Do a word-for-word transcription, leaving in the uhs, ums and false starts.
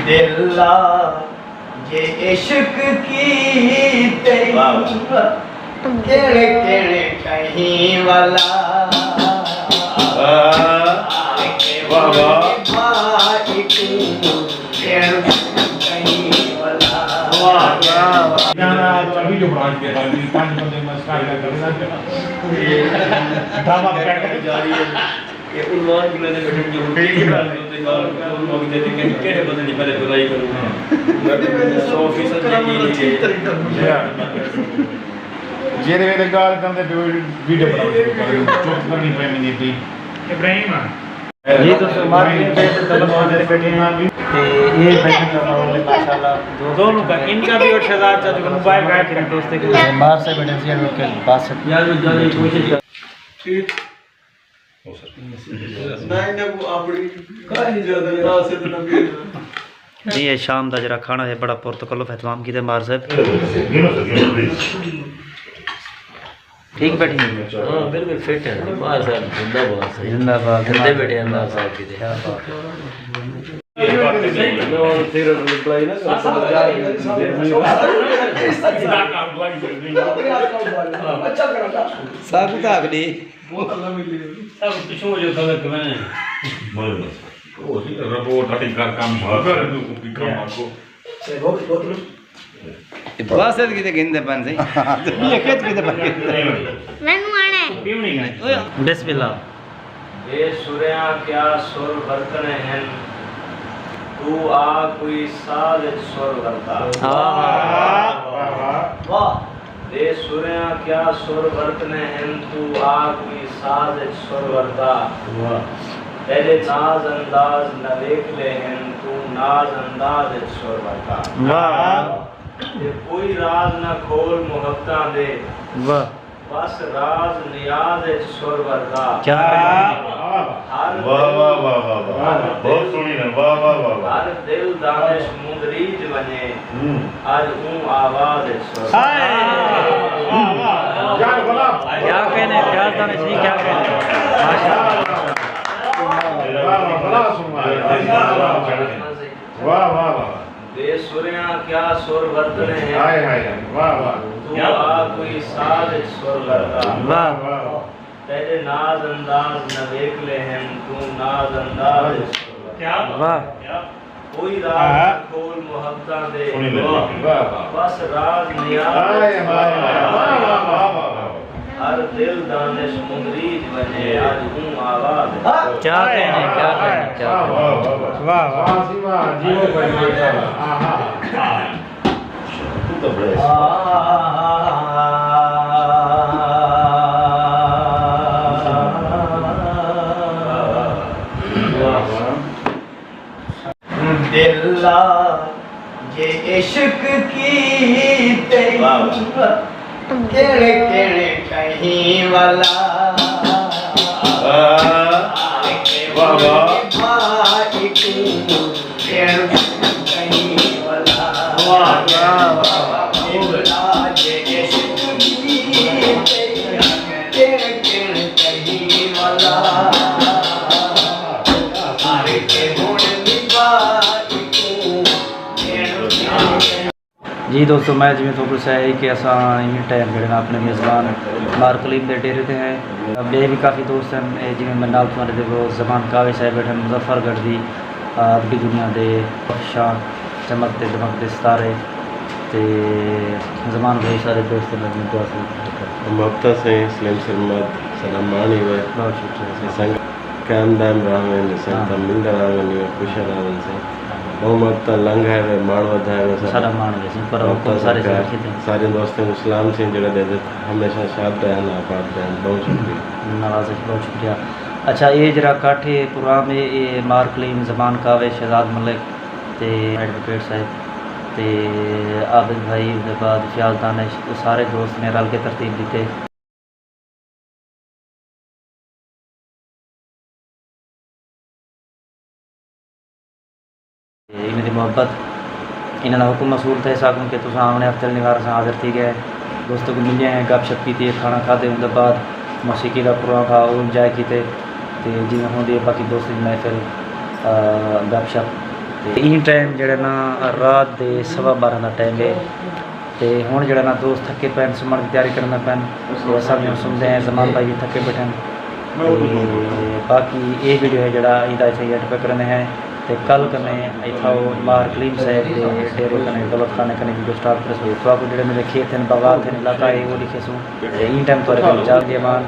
دل آ جے عشق کیتے، واہ واہ۔ کیڑے کیڑے کہیں ولا۔ واہ واہ۔ بھائی کوں کیڑے کہیں ولا۔ واہ واہ۔ گانا آج ابھی جو برانچ کے بعد بھی پانچ بندے میں اسٹارٹ کر دینا۔ ڈرامہ بیٹھ جاری ہے۔ کہ عنوان گھنے دے بیٹھن جو ہن کیڑھی ڳالھ دے اتے ڳالھ کر، عنوان دے تے کہیں کیڑھے بندے دی پہلے برائی کروں۔ سو فیصد یقین ہی ہے۔ جیڑھے ویلے ڳالھ کریندے پئے ویڈیو بݨاؤ شروع کر ݙیو، چپ کرݨی پئے ویندی پئی۔ ابراہیم آ۔ جی دوستو، مارکیٹ دے تے دبل والے بیٹھے ہیں۔ تے اے بیٹھے ہیں ماحول ماشاءاللہ۔ دوست دونوں کا، ان کا بھی اور شہزاد چاچو کا موبائل غائب کر۔ دوست کے مار سے بیٹھے ہیں، بس۔ یار، جانے کوشش کر۔ نہ انہاں کوں اپݨی کہیں زیادہ نہ سے تے نہ میݙی۔ جی، اے شام دا جیڑھا کھانا ہے، بڑا پرتکلف اہتمام کیتے مار صاحب۔ ٹھیک بیٹھی ہیں؟ ہاں، بالکل فٹ ہیں۔ مار صاحب زندہ باد صحیح۔ زندہ باد۔ زندے بیٹھے ہیں مار صاحب کیتے۔ کیا بات ہے۔ ساکوں تاں آکھ ݙے۔ سب پچھوں جو غلط میں۔ بس، بس۔ او جی، رپورٹ ہٹی کر کم کر، کم آکو۔ بس، اے کیتے گھندے پن سہی۔ اے کیتے گھندے پن۔ مینوں آنا ہے۔ بسم اللہ۔ بے سریاں کیا سر ورتنے ہن، توں آ کوئی ساز اچ سر ورتا۔ آہا۔ واہ۔ بے سریاں کیا سر ورتنے ہن، توں آ کوئی ساز اچ سر ورتا۔ واہ۔ تیݙے ناز انداز نویکلے ہن، توں ناز انداز اچ سر ورتا۔ واہ۔ تے کوئی راز نہ کھول محبتاں دے۔ واہ۔ بس راز نیاز اچ سر ورتا۔ کیا کہنے۔ ہر واہ، واہ، واہ، واہ، واہ۔ ہر بہت دل، سوہݨی ہے۔ واہ، واہ، واہ، واہ۔ ہر دل دانش مندریج ونڄے، ہوں۔ اڄ اوں آواز اچ سر۔ ہائے۔ واہ، واہ، واہ۔ یار، بھلا۔ کیا کہنے، کیا دانش جی، کیا کہنے۔ ماشاءاللہ۔ واہ، واہ، بھلا سݨوایا۔ واہ، واہ، واہ۔ بے سریاں کیا سر ورتنے ہیں۔ ہائے، ہائے، ہائے۔ واہ، واہ۔ توں آ کوئی ساز اچ سر ورتا۔ واہ۔ واہ، واہ۔ تیݙے ناز انداز نویکلے ہن، توں ناز انداز اچ سر ورتا۔ کیا بات۔ واہ۔ کوئی راز نہ کھول محبتاں دے۔ سݨی لے۔ واہ، واہ، واہ۔ بس راز نیاز۔ ہائے، ہائے، ہائے۔ واہ، واہ، واہ، واہ، واہ۔ ہر دل دانش مندریج ونڄے، اڄ اوں آواز۔ کیا کہنے، کیا کہنے، کیا کہنے۔ واہ، واہ، واہ، واہ۔ واہ، واہ۔ واہ جی واہ، جیو بھائی، ماشاءاللہ۔ آہا۔ توں تاں بڑے۔ واہ، واہ۔ دل آ جے عشق کیتے، واہ واہ۔ کیڑے کیڑے کہیں ولا۔ واہ، واہ۔ بھائی کوں کیڑے کہیں ولا۔ واہ، واہ، واہ، واہ۔ دل آ جے عشق کیتے، کیڑے کیڑے کہیں ولا۔ جی دوستو، میں جیویں تہاکوں ݙسایا ہئی کہ اساں ایں ٹائم جیڑھے نا اپݨے میزبان مار کلیم دے ڈیرے تے ہیں۔ ٻئے وی کافی دوست ہن، اے جیویں میݙے نال تہاݙے ݙیکھو زمان کاوش صاحب بیٹھے ہن مظفر گڑھ دی، آ، ابھی دنیا دے شان چمک تے دمک دے ستارے تے زمان بھائی سارے دوست نال دعا سلام۔ محبتاں سئیں سلیم سرمد، ساݙا مان ہی ہوئے۔ بہت شکریہ سر۔ سنگ قائم دائم رہون، سنگتاں ہاں۔ ملدا رہون، خوش رہون سئیں۔ ہاں۔ بہوں وقت تاں لنگھ آئے وے، ماݨ ودھائے وے ساݙا۔ ساݙا ماݨ وے سئیں، پر حکم سارے سر کیتے۔ سارے دوستاں کوں سلام سئیں، جیڑھا ݙیہدے ہمیشہ شاد رہن، آباد رہن۔ بہوں شکریہ۔ نواز بھائی، بہوں شکریہ۔ اچھا، اے جیڑھا کٹھ ہے، پروگرام ہے، اے مار کلیم، زمان کاوش، شہزاد ملک تے ایڈووکیٹ صاحب تے عابد بھائی، اودے بعد فیاض دانش، اے سارے دوست نے رل کے ترتیب ݙتے۔ تے انہاں دی محبت، انہاں دا حکم موصول تھئے ساکوں کہ تساں آوݨے ہفتے نگار اساں حاضر تھی ڳئے۔ دوستاں کوں ملے ہیں، گپ شپ کیتی، کھانا کھادے، اوندے بعد موسیقی دا پروگرام تھا، او انجوائے کیتے۔ تے جیویں ہوندی ہے باقی دوستاں دی محفل، آ، گپ شپ۔ تے ایں ٹائم جیڑھا نا رات دے سوا ٻارہاں دا ٹائم ہے۔ تے ہݨ جیڑھا نا دوست تھکے پئن، سمݨ دی تیاری کرݨ پئن۔ تے اساں وی ہݨ سمدے ہیں، زمان بھائی وی تھکے ٻیٹھن۔ تے باقی اے ویڈیو ہے جیڑھا ایندا اتھے اینڈ پہ کرݨے ہیں۔ تے کل کنے اتھاؤ ماہر کلیم صاحب دے ڈیرے کنے دولت خانے کنے ویڈیو سٹارٹ کرسوں۔ تہاکوں جیڑھے میرے کھیت ہن، باغات ہن، علاقہ ہے، او ݙکھیسوں۔ تے ایں ٹائم تہاݙے کنے اجازت دی امان۔